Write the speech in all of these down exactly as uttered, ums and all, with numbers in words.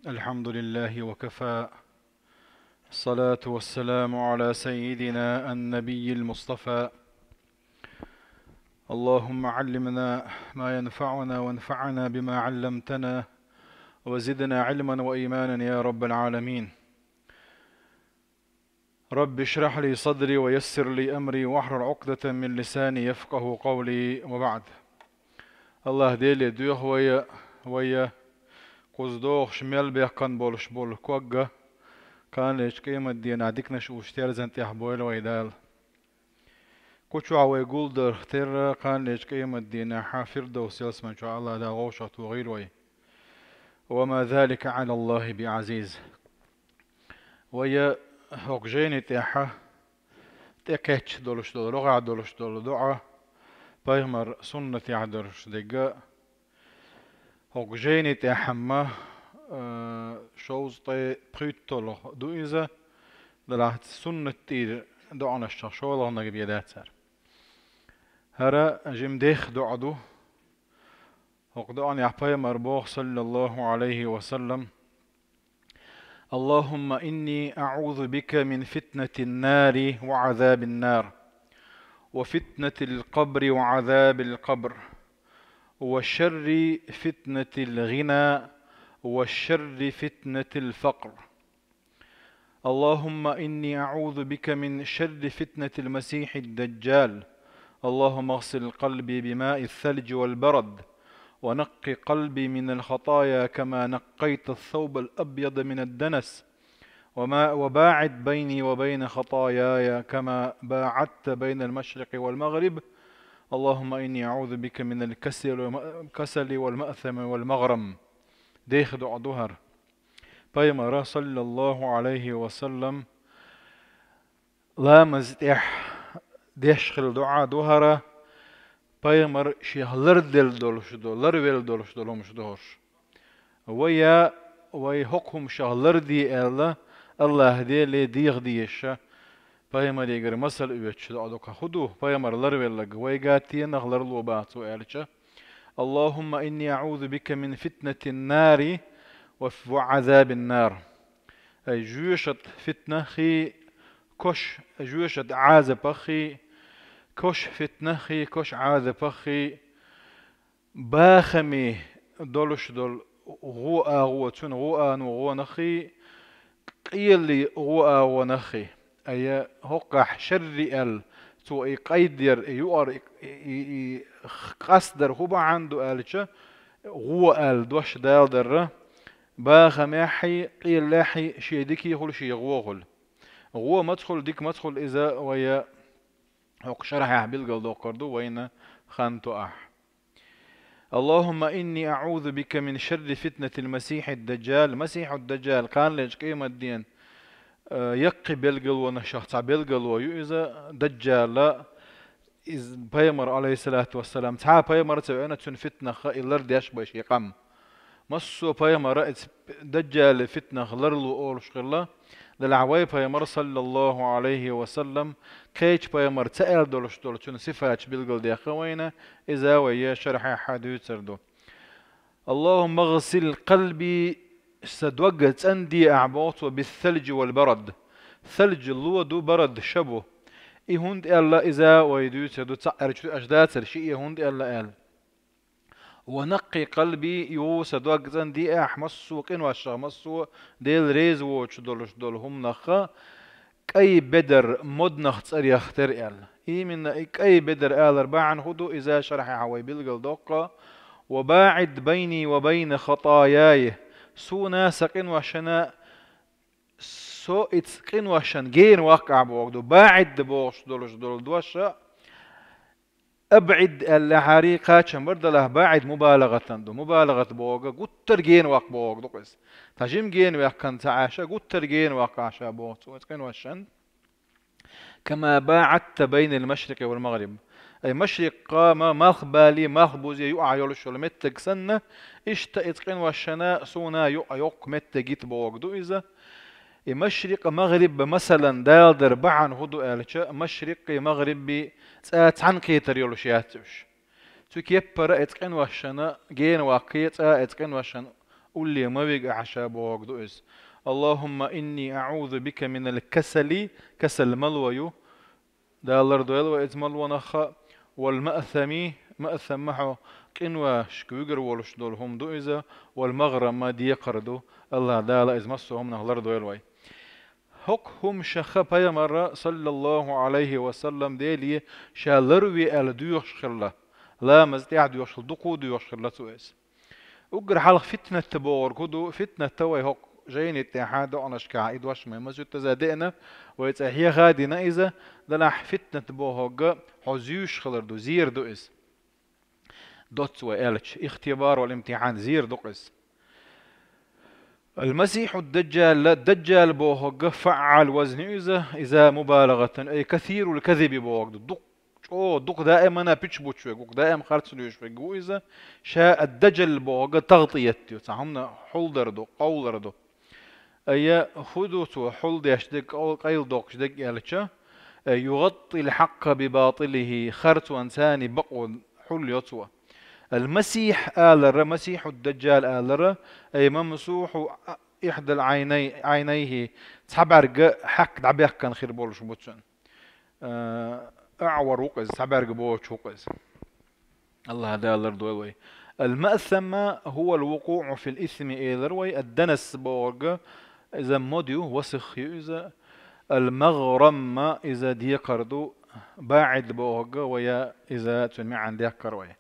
الحمد لله وكفى. الصلاة والسلام على سيدنا النبي المصطفى. اللهم علمنا ما ينفعنا وانفعنا بما علمتنا وزدنا علما وإيمانا يا رب العالمين. رب اشرح لي صدري ويسر لي أمري واحلل عقدة من لساني يفقهوا قولي وبعد. АллахӀ Деле доьху вай, вай кхуза догӀуш мел баьккхина болуш болу ког а, кханалерчу къематдийнахь диканаш уьш терзан тӀехь бойла вай Дала. Кху чохь вай гулдар терра, кханалерчу къематдийнахь Фирдовс ялсамани чохь АллахӀ Дала вовшахтохийла вай. وما ذلك على الله بعزيز. Вай хӀокху жайни тӀехь тӀекхаьчча долуш долу, рогӀехь долуш долу доӀа, пайхамар суннатехь долуш дерг а, хӀокху жайни тӀехь-м, а, шовзткъе пхийтталгӀа ду иза, делахь суннат тӀера доӀанашчех шолгӀаниг бен дац хӀара. ХӀара жима дехха доӀа ду. ХӀокху доӀанехь пайхамар боху, саллаллаху Ӏалайхи ва саллам: اللهم إني أعوذ بك من فتنة النار وعذاب النار، وفتنة القبر وعذاب القبر، وشر فتنة الغنى، وشر فتنة الفقر. اللهم إني أعوذ بك من شر فتنة المسيح الدجال. اللهم اغسل قلبي بماء الثلج والبرد، ونق قلبي من الخطايا كما نقيت الثوب الأبيض من الدنس، وما، وباعد بيني وبين خطاياي كما باعدت بين المشرق والمغرب. اللهم إني أعوذ بك من الكسل والم-، الكسل والمأثم والمغرم. Дехха доӀа ду хӀара. Пайхамара, саллаллаху Ӏалайхи ва саллам, ламаз тӀехь деш хилла доӀа ду хӀара, пайхамар шех ларделла долуш ду, ларвелла долуш долу хӀумаш ду хӀорш. Вай а, вай хӀокху хӀумашах ларде аьлла, АллахӀ Деле деха дезаш, пайхамарегара масал оьцуш доӀа ду-кх хӀара. ХӀун ду пайхамар ларвелларг, вайга тенах ларло бац цо аьлча: اللهم إني أعوذ بك من فتنة النار وف-، وعذاب النار. Ай, жоьжахатин фитнах а, кош-, жоьжахатин Ӏазапах а, кошан фитнах а, кошан Ӏазапах а, бахаме долуш долу гӀо агӀо, цуьнан гӀо агӀо, гӀонах а, къеле гӀо агӀонах а. Ай, хӀокхахь шарри аьлла, цо и къайдаяр, и юкъара, и, и, и къастадар хӀун бахьана ду аьлча, гӀо аьлла дош даладарра, бахамехь а, къелехь а шен дика хуьлу, шен гӀо хуьлу. ГӀо маца хуьлу, дика маца хуьлу, иза вай хӀокху шарахьехь билгалдоккхур ду вайна хан тоахь. اللهم إني أعوذ بك من شر فتنة المسيح الدجال. Масихьу Даджал, кханалерчу къематдийнан, э, яккхий билгалонашах цхьа билгало ю иза, Даджала. Иза пайхамар, Ӏалайхиссалату вассалам, цхьа а пайхамар ца веана, цуьнан фитнах а и лардеш бен шен къам. Массо а пайхамара иза Даджалан фитнах ларло олуш хилла, делахь вай пайхамар, саллаллаху Ӏалайхи ва саллам, кхечу пайхамар ца аьлла долуш долу цуьнан сифаташ билгалдаьккхина вайна, иза вай шарахьехь дуьйцур ду. اللهم اغسل قلبي, сан дог цӀанде ахь, боху цо, بالثلج والبرد. Салж ло ду, барад ша бу. И хӀунда аьлла иза вай дуьйцур ду, цхьаъ аьлча аша дацара шиъ хӀунда аьлла аьлла. ونق قلبي, юха сан дог цӀанде ахь массо а къиношах, массо а Дела реза воцуш долуш долу хӀуманах а, кӀай бедар моднах цӀарех тера аьлла. Именно и кӀай бедар алар бахьана хӀун ду, иза шарахьехь вай билгалдоккху. وباعد بيني وبين خطاياي. Суна сан къиношна, со и ц-, къиношна гена ваккха ахь боху ду. БаӀид бохуш долуш долу дош а, абӀид аьлла хьарий кхачам бар, делахь баӀид мубалагӀатан ду. МубалагӀат боху, гуттар гена ваккха боху ду-кх иза. Цхьа жима гена ваьккхина ца Ӏаш а, гуттар гена ваккха ахь ша боху цо, и ц-, къиношна. كما باعدت بين المشرق والمغرب. Ай, машрикъ-м, малхбале, малхбузе юкъахь йолуш йолу меттиг санна, иштта и ц-, къиношна суна юкъа йоккха меттиг йита боху ду иза. И машрикъ-магӀриб, масалан, даладар бахьана хӀун ду аьлча, машрикъи магӀриби цӀа цхьаьна кхетар йолуш яц уьш. Цу кеппара и ц-, къиношна гена ваккхий, цӀа и ц-, къиношна Улле ма вига ахьа ша бохург ду иза. اللهم إني أعوذ بك من الكسل, касал мало ю, Дала лардойла вай иза малонах а, والمأثم, маъсам ма хьо къиношка вуьгур волуш долу хӀума ду иза, والمغرم, декхар ду, АллахӀ Дала иза массо а хӀуманах лардойла вай. ХӀокху хӀуманашха Пайхамара, саллаллаху Ӏалайхи ва саллам, Деле ша ларве аьлла доьхуш хилла, ламаз тӀехь а доьхуш хилла, дукха а доьхуш хилла цо иза. Уггар хьалха фитнат бохург хӀун ду? Фитнат вай хӀокху жайни тӀехьа доӀанашкахь и дош вай масуьттаза деана, вай цӀа хьеха а дина иза, делахь фитнат бохург хьо зуьйш хилар ду, зер ду иза. Доцца вай аьлча, ихтибар вал имтихьан зер ду-кх иза. المسيح الدجال, даджал бохург фаъал вазни иза, иза мубалагӀатан, ай касирул казиби бохург ду. Дукха чӀогӀа, дукха даимана пич буч верг ву, даим харц луьйш верг ву иза. Ша ад-даджал бохург тагӀтият ю, цхьа хӀумна хьулдар ду, къовлар ду. Ай хӀун ду цо хьулдеш дерг, къайл-, къайладоккхуш дерг аьлча, ай югӀаттил хьакъа би батӀилихӀи, харцонан царна бакъо хьулйо цо. Ал-Масихь алара, Масихьу Даджал алара, ай мамсухьу ихьдал Ӏайнай-, Ӏайнайхи, цхьа бӀаьрга хьаькх дӀабаьккхина хир болуш бу цуьнан. Э, аъвар ву-кх иза, цхьа бӀаьрга боцуш ву-кх иза. АллахӀ Дала лардойла вай. Ал-маъсама хӀува ал-вукъуъу фил исми элира вай, ад-данас бохург иза мод ю, васх ю иза, ал-магърам иза декхар ду, баӀид бохург вай иза цуьнан маьӀна дехкар вай.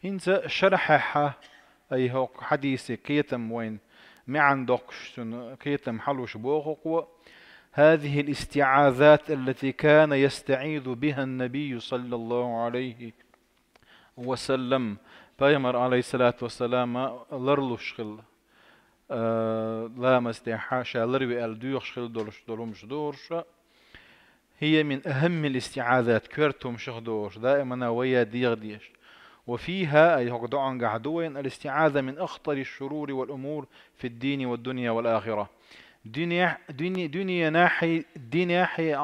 ХӀинца шархьехь ай хӀокху хьадисе кхетам вайн маьӀна доккхуш цуьнан кхетам хьалуш боху-кх вай: هذه الاستعاذات التي كان يستعيذ بها النبي صلى الله عليه وسلم, Пайхамар, алейхиссалату вассалам, ларлуш хилла, а, ламаз тӀехь ша ларве аьлла доьхуш хилла долуш долу хӀумаш дора ша. هي من أهم الاستعاذات, коьрта хӀумнашах догӀуш, даимана вай а дегӀ дезаш. وفيها, ай хӀокху доӀангахь ду вайн, الاستعاذة من أخطر الشرور والأمور في الدين والدنيا والآخرة. Дуьне-, дуьне-, дуьненахьий, динехьий,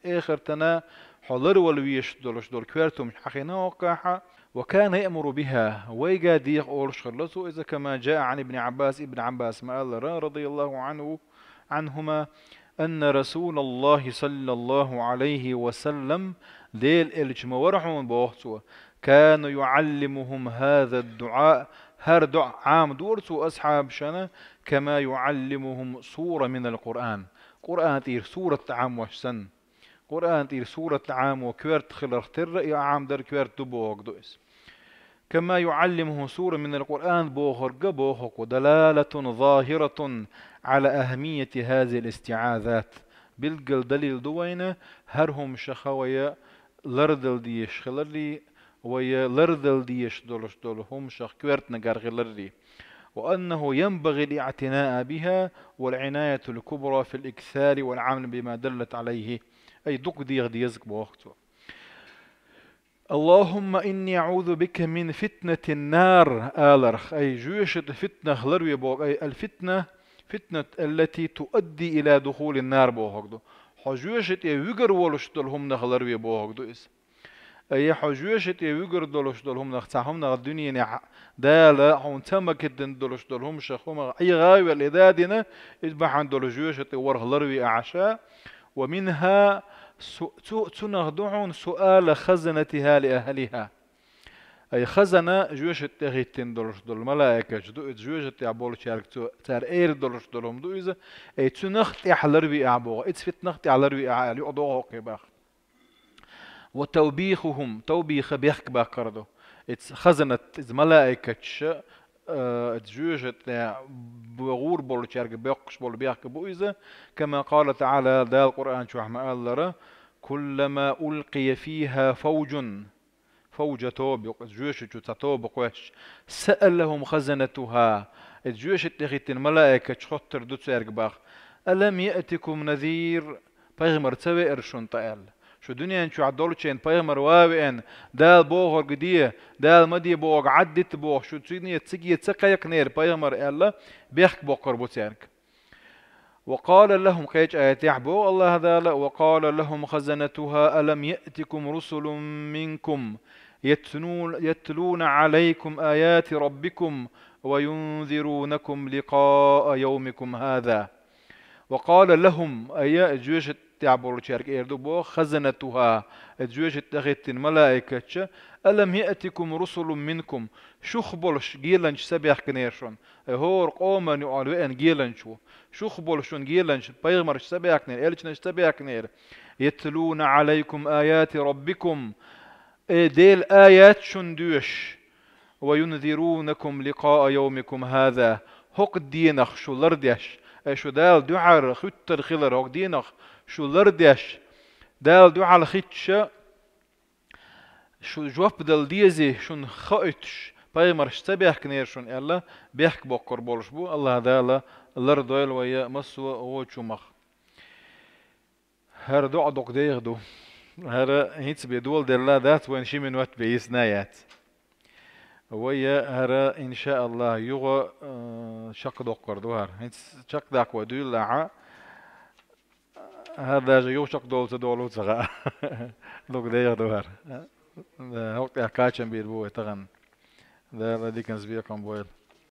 эхартана хьо ларвала везаш долуш долу коьрта хӀумнаш хьахийна хӀокхахь. وكان يأمر بها, вайга дегӀ олуш хилла цо иза, كما جاء عن ابن عباس, Ибн Ӏаббаса ма-аллара, رضي الله عنه, عنهما, أن رسول الله صلى الله عليه وسلم, Делан элча ма вара хьуна боху цо, كان يعلمهم هذا الدعاء, хӀара доӀа Ӏамадора цо асхьабашна, كما يعلمهم سورة من القرآن, Къуръан тӀера сурат Ӏамош санна. Къуръан тӀера сурат Ӏамо коьрта хиларх терра и Ӏамадар коьрта ду бохург ду иза. كما يعلمهم سورة من القرآن бохург боху-кх вай, دلالة ظاهرة على أهمية هذه الاستعاذات. Билггал далил ду вайна хӀара хӀумнашах вай лардала дезаш хиларий, вай лардала дезаш долуш долу хӀумнашах коьртанигар хиларий. وأنه ينبغي الاعتناء بها والعناية الكبرى في الإكثار والعمل بما دلت عليه. Ай дукха дегӀ деза-кх боху цо. اللهم إني أعوذ بك من فتنة النار аларх, ай жоьжахатин фитнах ларве бохург, ай ал-фитна, фитнат аллати туадди иля духулин нар бохург ду. Хьо жоьжахати тӀе вуьгур волуш долу хӀуманах ларве бохург ду иза. Ай хьо жоьжахати тӀе вуьгур долуш долу хӀуманах, цхьа хӀуманах дуьненахь Дала хьуна ца магийта долуш долу хӀумнашах, хӀуманах ӀийгӀа а велла, и да а дина, иза бахьана долу жоьжахати тӀе варх ларве ахьа ша. ومنها, цу-, цу-, цунах ду хьуна سؤال خزنتها لأهلها. Ай хазана жоьжахати тӀе хӀиттина долуш долу малаикаш ду, иза жоьжахати тӀехь болчаьрга цо, цара эр долуш долу хӀума ду иза, ай цунах тӀехь ларве ахьа боху, иза фитнах тӀехь ларве ахьа аьлла, юкъа догӀу хӀокхе баха. وتوبيخهم, тавбиха бехк баккхар ду. Иза хазанат, иза малаикаш, а, иза жоьжахати тӀе бу-, гӀур болчаьрга боккхуш болу бехк бу иза, كما قال تعالى, Дала Къуръан чохь ма-аллара: كلما ألقي فيها فوج, фавжа тоба ю-кх, иза жоьжахати чу цхьа тоба кхоьссича, سألهم خزنتها, иза жоьжахати тӀе хӀиттина малаикаш хоттур ду цаьрга баха: ألم يأتكم نذير, пайхамар ца веара шуна тӀе аьлла. Шу дуьнен чохь долчу хенахь пайхамар ма веана, Дала бохург де, Дала ма де бохург Ӏаддита бохуш, шу цуьнан цига ца кхайкхинера пайхамар аьлла, бехк боккхур бу цаьрга. وقال لهم, кхечу аятехь боху АллахӀ Дала: وقال لهم خزنتها ألم يأتكم رسل منكم يتلون، يتلون عليكم آيات ربكم وينذرونكم لقاء يومكم هذا. وقال لهم, айя, жоьжахати тӀехь болчаьрга эр ду боху, خزنتها, жоьжахати тӀехӀиттина малаикаша: ألم يأتكم رسل منكم, шух болуш геланчаш ца баьхкинера шуна? Ай, хӀора къоман юкъахь веана геланча ву. Шух болуш шуна геланча, пайхамарш ца баьхкинера, элчанаш ца баьхкинера? يتلون عليكم آيات ربكم, ай, Делан аят шуна доьшуш, وينذرونكم لقاء يومكم هذا, хӀокху денах шу лардеш, ай, шу Дала дуьхьал хуьттур хилар хӀокху денах шу лардеш, Дала дуьхьал хитташ, шу жоп дала дезий шуна хоуьйтуш, пайхамарш ца баьхкинера шуна аьлла, бехк боккхур болуш бу. АллахӀ Дала лардойла вай массо а гӀочух. ХӀара доӀа доккха дайх ду. ХӀара хӀинца бен доладелла дац, вайна ши минот бен йисна яц. Вай хӀара, иншааллахӀ, юха, э, чекхдоккхур ду хӀара. ХӀинца чекхдаккха вай дуьйлалахь, хӀара даже юха чекхдолу ца долу ца хаьа. Доккха дайх ду хӀара. Да, хӀокху тӀехь кхачам бийр бу вай тахана. Дала диканца бекхам бойла.